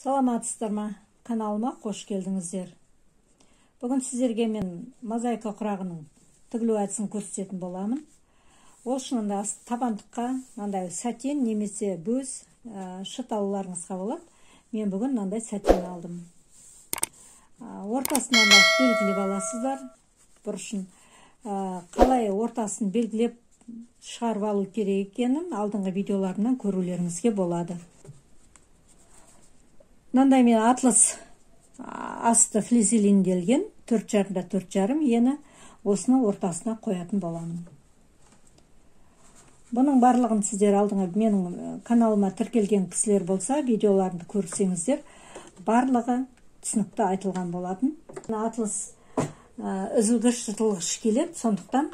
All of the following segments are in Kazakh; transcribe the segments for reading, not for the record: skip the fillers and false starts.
Саламатсыздар ма? Каналыма қош келдіңіздер. Бүгін сіздерге мен мозаика құрағының тігілу әдісін көрсететін боламын. Ол үшін табандыққа мынандай сатин немесе бөз шыт алуларыңызға болады. Мен бүгін мынандай сатин алдым. Ортасынан да белгілеп аласыздар. Бұрышын қалай ортасын белгілеп шығарып алу керек екенін алдыңғы видеоларымнан көрулеріңізге болады. Мынандай мен атлас асты флизелинделген 4,5 4,5 ені осыны ортасына қоятын боламын. Бұның барлығын сіздер алдыңғы менің каналыма тіркелген кісілер болса, видеоларымды көрсеңіздер, барлығы түсінікті айтылған болатын. Атлас үзілгіш жыртылғыш келеді, сондықтан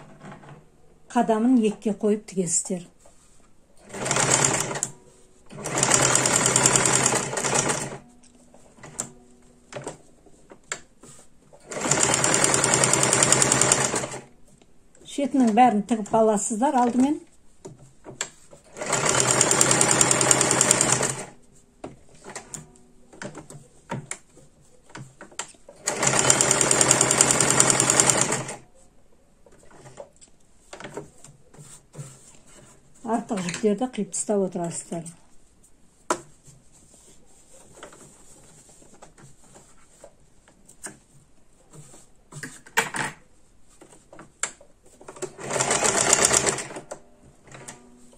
қадамын екіге қойып тігесіздер. Шетінің бәрін тігіп аласыздар алдымен. Артық жіптерді қиып тастап отырасыздар.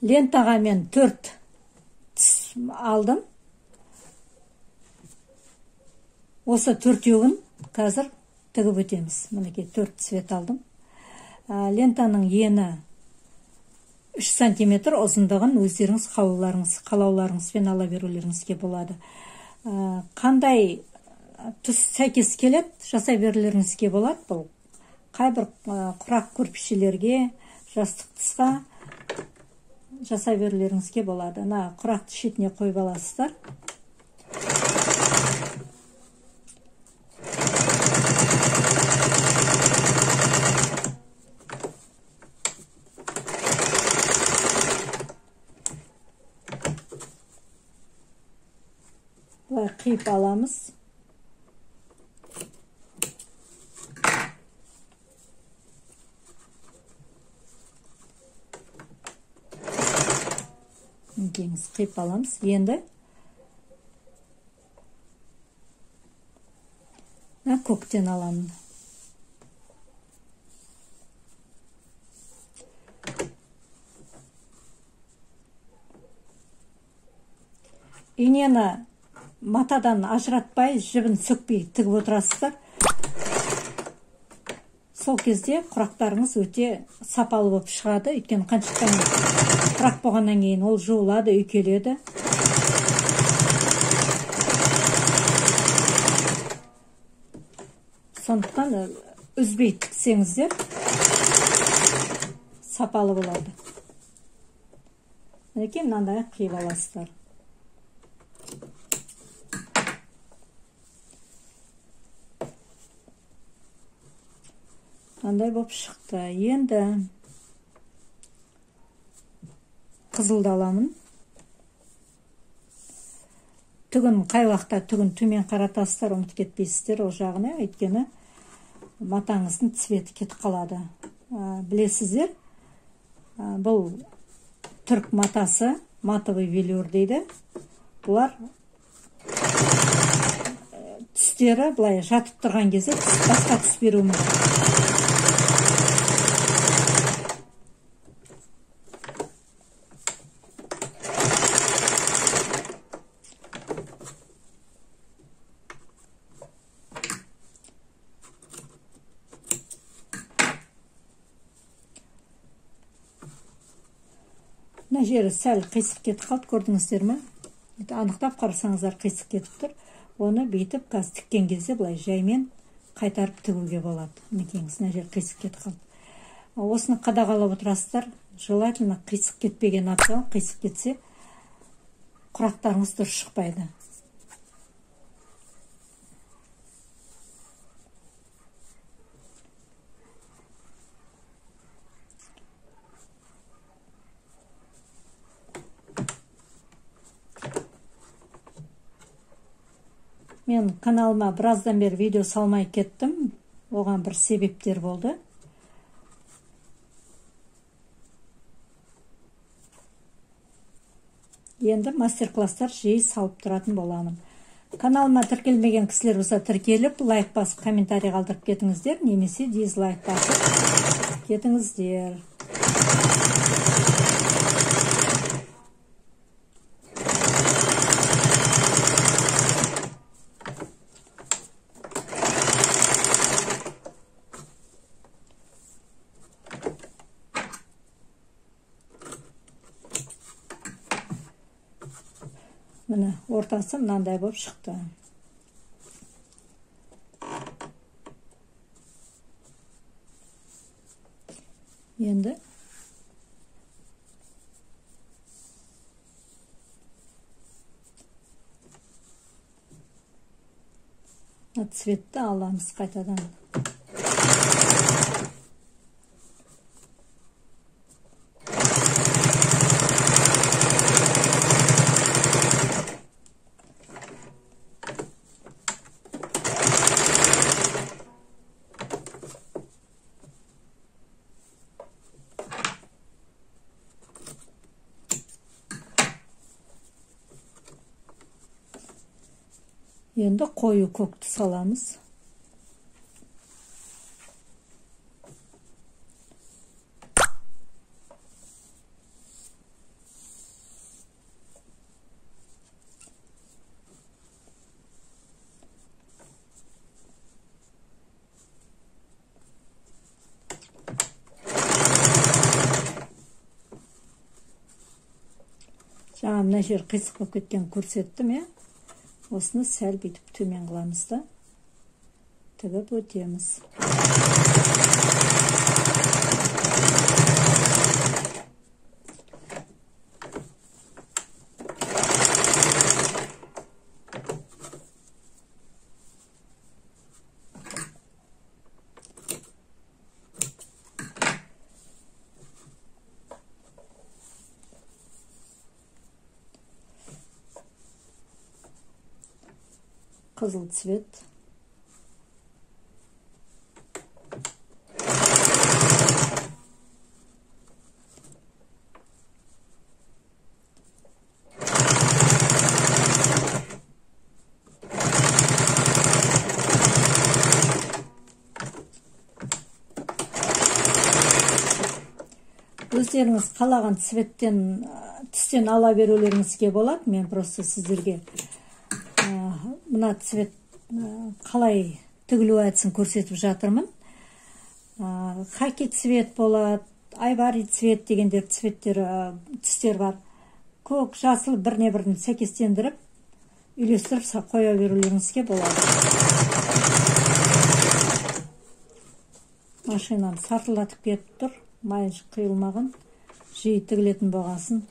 Лентаға мен 4 тіс алдым. Осы төртеуін қазір тігіп өтеміз. Мінекей 4 цвет алдым. Лентаның ені 3 сантиметр, ұзындығын өздеріңіз қалауларыңызбен ала берулеріңізге болады. Қандай түс сәйкес келеді, жасай берулеріңізге болады. Бұл қайбір құрақ көрпешелерге, жастық тысқа жасай берулеріңізге болады. Мына құрақты шетіне қойып аласыздар. Былай қиып аламыз. Қиып аламыз. Енді мына көктен аламын. Инені матадан ажыратпай, жібін сөкпей тігіп отырасыздар. Сол кезде құрақтарыңыз өте сапалы болып шығады. Өйткені қаншықтан құрақ болғаннан кейін ол жуылады, үйкеледі. Сондықтан үзбей тіксеңіздер сапалы болады. Мінекей мынандай қиып аласыздар. Мынандай болып шықты. Енді қызылды аламын. Түгін қай уақытта түгін төмен қаратасыздар, ұмытып кетпейсіздер ол жағына, өйткені матаңыздың цветі кетіп қалады. Білесіздер, бұл түрік матасы, матовый велюр дейді. Бұлар түстері былай жатып тұрған кезде басқа түс беруі мүмкін. Мына жері сәл қисық кетіп қалды, көрдіңіздер ме? Анықтап қарасаңыздар қисық кетіп тұр. Оны бүйтіп қазір тіккен кезде былай жаймен қайтарып тігуге болады. Мінекейіңіз, мына жері қисық кетіп қалды. Осыны қадағалап отырасыздар. Желательно қисық кетпеген абзал, қисық кетсе құрақтарыңыз дұрыс шықпайды. Мен каналыма біраздан бері видео салмай кеттім. Оған бір себептер болды. Енді мастер-класстар жиі салып тұратын боламын. Каналыма тіркелмеген кісілер болса тіркеліп, лайк басып, комментарий қалдырып кетіңіздер, немесе дизлайк басып кетіңіздер. Міне, ортасы мынандай болып шықты. Енді мына цветті аламыз қайтадан. Енді қою көкті саламыз. Жаңа мына жер қисық болып кеткен көрсеттім, иә? Осыны сәл бүйтіп төмен қыламыз да тігіп өтеміз. Қызыл цвет. Өздеріңіз қалаған цветтен, түстен ала берулеріңізге болады. Мен просто сіздерге мына цвет қалай тігілу әдісін көрсетіп жатырмын. Хаки цвет болады, айвари цвет дегендер цветтер, түстер бар. Көк, жасыл біріне бірін сәйкестендіріп, үйлестіріп қоя берулеріңізге болады. Машинам сартылдатып кетіп тұр, майы құйылмаған, жиі тігілетін болғасын.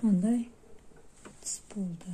Мындай түс болды.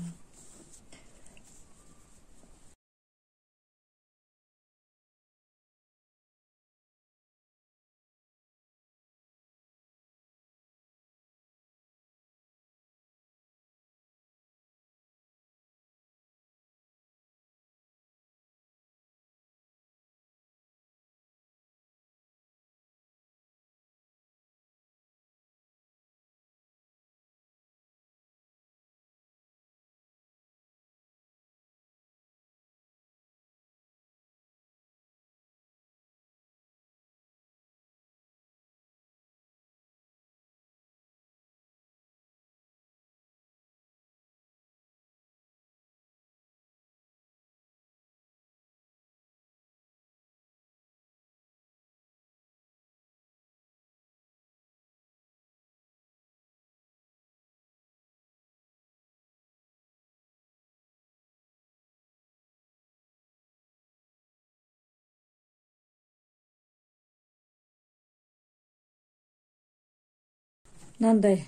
Мынандай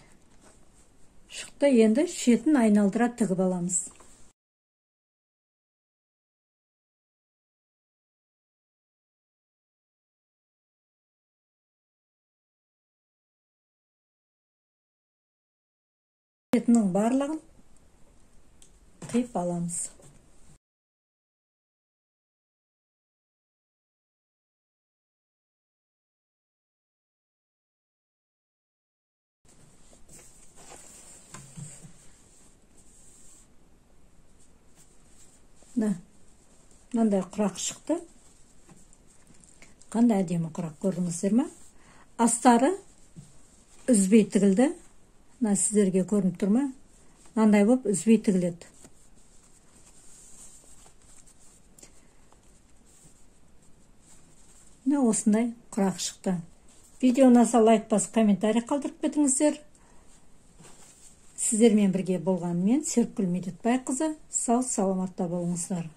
шықты. Енді шетін айналдыра тігіп аламыз. Шетінің барлығын қиып аламыз. Мынандай құрақ шықты. Қандай әдемі құрақ, көрдіңіздер ме? Астары үзбей тігілді. Мына сіздерге көрініп тұр ма? Мынандай болып үзбей тігіледі. Мына осындай құрақ шықты. Видео ұнаса лайк басып, комментарий қалдырып кетіңіздер. Сіздермен бірге болған мен Серікгүл Медетбайқызы. Сау саламатта болыңыздар.